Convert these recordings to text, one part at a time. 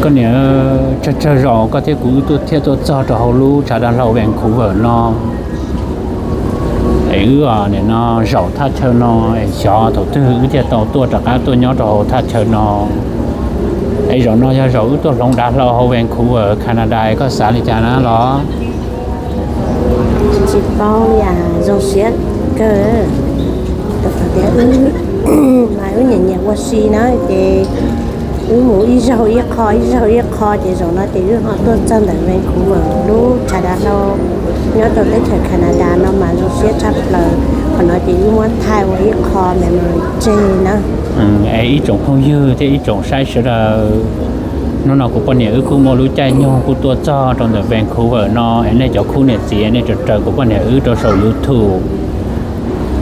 Koj niam, tsawg tsawg zaus koj thiab kuv wb tuaj thiaj tuaj txog rau hauv lub tshav dav hlau Vancouver no. Es wb nim no zaum thaj chaw no, es xyov thaum twg wb thiaj tau tuaj rov qab tuaj nyob rau hauv thaj chaw no. Es zaum no yog zaum wb tuaj hloov dav hlau hauv Vancouver, Canada, koj xav li cas na los? Tsis paub li, zoo siab kawg. Tias wb mas wb nyiam nyiam ua si na, ces wb mus ib zaug ib qho ib zaug ib qho, ces zaum no ces wb ho tuaj txog ntawm Vancouver lub tshav dav hlau nyob rau teb chaws Canada no mas zoo siab tshaj plaws. Qhov no ces wb muab thaij ua ib qho memory tseg na. Es ib tsoom phooj ywg thiab ib tsoom saib sawv daws, hnub no kuv poj niam wb kuj muaj lub caij nyoog kuj tuaj txog rau ntawm Vancouver no, es nej cov khub niam txiv nej raws raws kuv poj niam wb rau saum YouTube.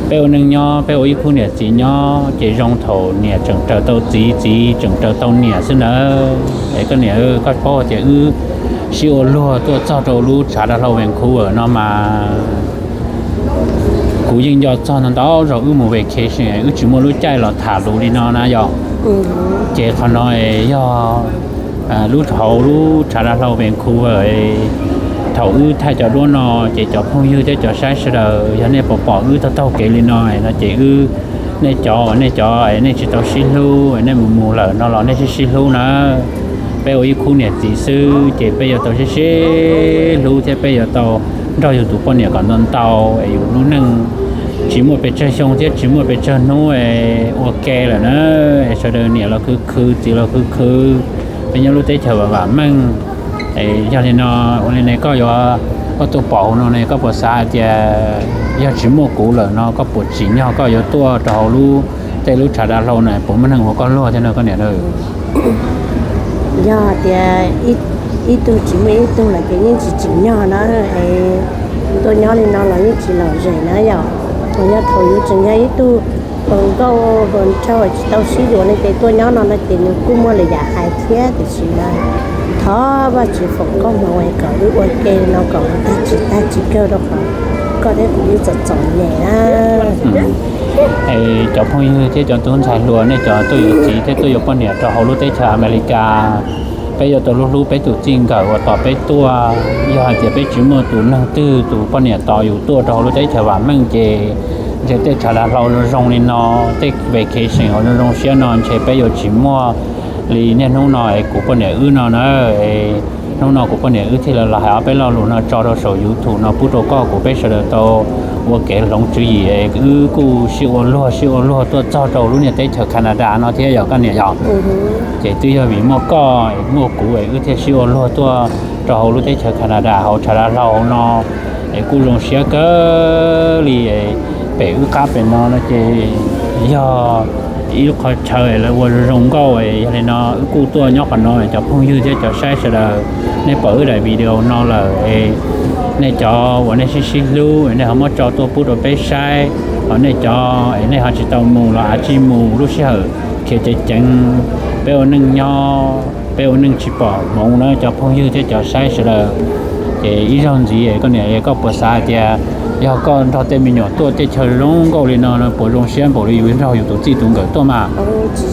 Peb ua neej nyob peb ua ib khub niam txiv nyob ces zoo thaum niam tseem raws tau txiv, txiv tseem raws tau niam xwb nawb. Es koj niam, koj paub tias wb sib ua luag tuaj txog rau lub tshav dav hlau Vancouver no mas kuv yeej nco txog ntau ntau zaus wb mus vacation wb tsis muaj lub caij los tham lus li no na yom. Ces qhov no yog lub hauv lub tshav dav hlau Vancouver, thaum wb thaij cov duab no ces cov phooj ywg thiab cov saib sawv daws yog nej pom pom wb taug taug kev li no no ces wb, nej cov, nej cov nej tsis tau sib hlub, nej mus mus lawm no los nej sib sib hlub na. Peb ua ib khub niam txiv xwb ces peb yuav tau sib sib hlub thiab peb yuav tau nrog yus tus poj niam kom ntau ntau es yus lub neej tsis muaj pes tsawg xyoo thiab tsis muaj pes tsawg hnub es ua ke lawm na. Es sawv daws niam los khwv khwv, txiv los khwv khwv, peb nyob lub teb chaws vam vam meej. Yog li no, ua li ne koj yuav, koj tuaj pom no ne koj puas xav hais tias yog tsis muaj kuv lawm no koj puas tsim nyog koj yuav tuaj rau hauv lub, tej lub tshav dav hlau na, puas muaj neeg ua koj luag thiab no koj niam? Yog tias ib tug tsis muaj ib tug lawm ces yeej tsis tsim nyog na. Tuaj nyob li no los yeej tsis lom zem na yom. Yog thaum yus tseem yog ib tug hluas nkauj hluas nraug tsis tau sib yuav ne ces tuaj nyob no no ces nws kuj muaj lwm yam hais thiab, tiam sis mas thov Vajtswv foom koob hmoov kom wb ua ke no kom tag tsis tag tsis kawg rau qhov koj thiab kuv wb txom txom nyem na. Es cov phooj ywg thiab cov tub ntxhais hluas nej cov tuaj yuav txiv thiab tuaj yuav poj niam rau hauv lub teb chaws Amelikas, peb yuav tau hlub hlub peb tus txij nkawm uas tos peb tuaj. Yog hais tias peb tsis muaj tus neeg twg tus poj niam tos yus tuaj rau hauv lub teb chaws vam meej ces ntshe tej tshav dav hlau zoo zoo li no, tej vacation uas zoo zoo siab no ntshe peb yuav tsis muaj li niaj hnub no es kuv poj niam wb no na. Hnub no kuv poj niam wb thiaj li los hais ob peb lo lus no tso rau saum YouTube no pub rau koj kuv peb sawv daws tau ua kev hloov tswv yim es wb kuj sib ua luag sib ua luag tuaj txog rau lub niag teb chaws Canada no thiab yog koj niam yom. Ces twb yog vim muaj koj, muaj kuv es wb thiaj sib ua luag tuaj rau hauv lub teb chaws Canada hauv tshav dav hlau no. Es kuj zoo siab kawg li, pem wb qab pem no no ces yog ib lub qhov chaw lawv ua zoo zoo nkauj. Yog li no wb kuj tuaj nyob qhov no, cov phooj ywg thiab cov saib sawv daws, nej pom wb daim video no lawm es nej cov uas nej sib sib hlub es nej ho muab tso tuaj pub rau peb saib, ho nej cov es nej ho tsis tau mus los av tsij mus lub sij hawm khiav ceev ceev, peb ua neej nyob peb ua neej tsis pom hmoov na cov phooj ywg thiab cov saib sawv daws. Ces ib zaug ntxiv koj niam, koj puas xav hais tias yog koj nrog tej me nyuam tuaj teb chaws zoo nkauj li no no puas zoo siab npaum li yus nrog yus tus txij tus nkawm tuaj mas? Tsis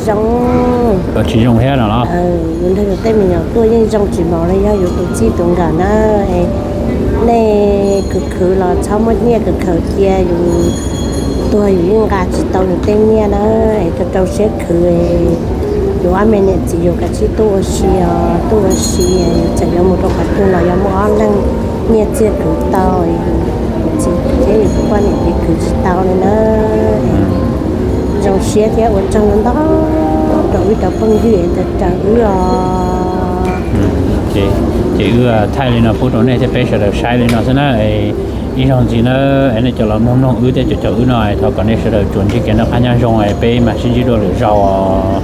zoo thiab no los? Yus nrog yus tej me nyuam tuaj yeej zoo tsis npaum li yog yus tus txij tus nkawm na. Nej khwv khwv los txhob muab nyiaj khwv khwv cia, yus tuag yus yeej nqa tsis tau yus tej nyiaj na. Es rau rau siab khwv, yus ob me niam txiv yus kav tsij tuaj ua si os, tuaj ua si, txawm yuav mus rau qhov twg los yog muaj ob leeg nyiaj txiag khwv tau, yus txiv thiab yus tus poj niam ces khwv tsis tau li na. Zoo siab thiab ua tsaug ntau ntau rau wb cov phooj ywg es raws wb os. Ces wb thaij li no pub rau nej thiab peb sawv daws saib li no xwb na. Ib zaug ntxiv na, es nej cov los mloog mloog wb thiab cov caum wb no thov kom nej sawv daws tsuas ntsib kev noj qab nyob zoo es peb mam sib ntsib dua lwm zaus os.